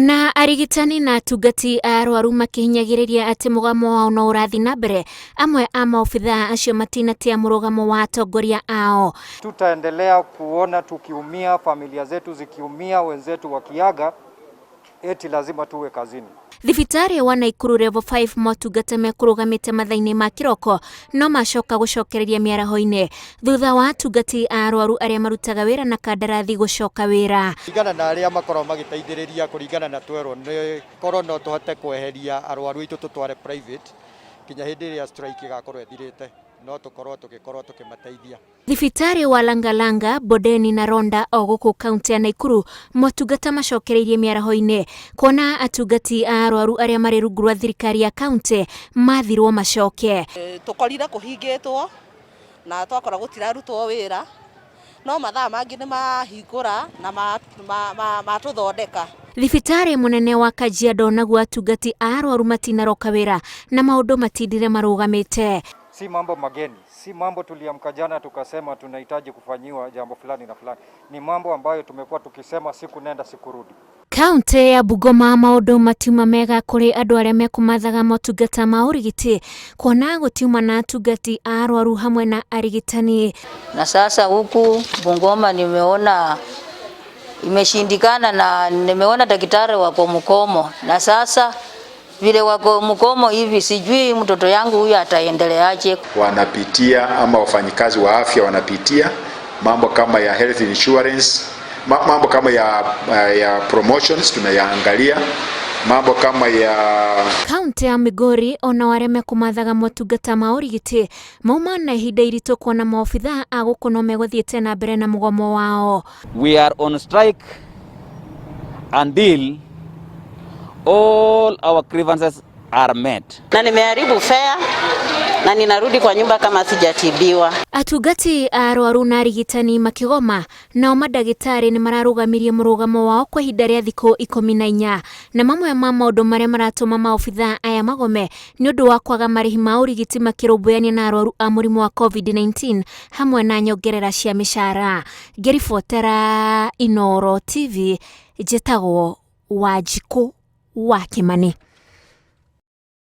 Ona arigitani na atungati a arwaru makĩhinyagĩrĩria atĩ mũgamo wao no ũrathiĩ na mbere, amwe a maobithaa acio matinatia mũrũgamo wa atongoria ao. Tutaendelea kuona tukiumia, familia zetu zikiumia, wenzetu wakiaga, eti lazima tuwe kazini. Thibitarĩ wa Naikuru Level 5 motungata mekũrũgamĩte mathaa-inĩ ma kĩroko no macoka gũcokereria mĩaraho-inĩ thutha wa atungati a arwaru arĩa marutaga wĩra na kandarathi gũcoka wĩra. Kũringana na arĩa makoragwo magĩteithĩrĩria kũringana na twerwo nĩ korwo no tũhote kweheria arwaru aitũ tũtware private nginya hĩndĩ ĩrĩa strike ĩgakorwo ĩthirĩte no tũkorwo tũgĩkorwo tũkĩmateithia. Thibitarĩ wa Langalanga, Bondeni na Ronda o gũkũ kaunti ya Naikuru motungata macokereirie mĩaraho-inĩ kuona atungati a arwaru arĩa marĩ rungu rwa thirikari ya kaunti mathirwo macoke. Tũkorire kũhingĩtwo na twakora gũtirarutwo wĩra no mathaa mangĩ nĩ mahingũra na matũthondeka. Thibitarĩ mũnene wa Kajiado naguo atungati a arwaru matinaroka wĩra na maũndũ matindire marũgamĩte. Si mambo mageni, si mambo tuliamka jana tukasema tunahitaji kufanyiwa jambo fulani na fulani. Ni mambo ambayo tumekuwa tukisema siku nenda siku rudi. Kaunti ya Bungoma maũndũ matiuma mega kũrĩ andũ arĩa mekũmathaga motungata ma ũrigiti kuona gũtiuma na atungati a arwaru hamwe na arigitani. Na sasa huku Bungoma nimeona imeshindikana na nimeona daktari wako mgomo, na sasa vile wako mgomo hivi sijui mtoto yangu huyu ataendeleaje. Wanapitia ama wafanyikazi wa afya wanapitia mambo kama ya health insurance, mambo kama ya promotions tunayaangalia, mambo kama ya Kaunti ya Migori ona arĩa mekũmathaga motungata ma ũrigiti mauma na ihinda iritũ kuona maobithaa a gũkũ no megũthiĩte na mbere na mũgomo wao. We are on strike until all our grievances are met. Na nimeharibu fare na ninarudi kwa nyumba kama sijatibiwa. Atungati a arwaru na arigitani makĩgoma nao mandagĩtarĩ nĩ mararũgamirie mũrũgamo wao kwa ihinda rĩa thikũ 14 na mamwe ma maũndũ marĩa maratũma maobithaa aya magome nĩ ũndũ wa kwaga marĩhi ma ũrigiti makĩrũmbũyania na arwaru a mũrimũ wa COVID-19 hamwe na nyongerera cia mĩcara. Ngĩribotera Inooro TV njĩtagwo Wanjikũ wa Kĩmani.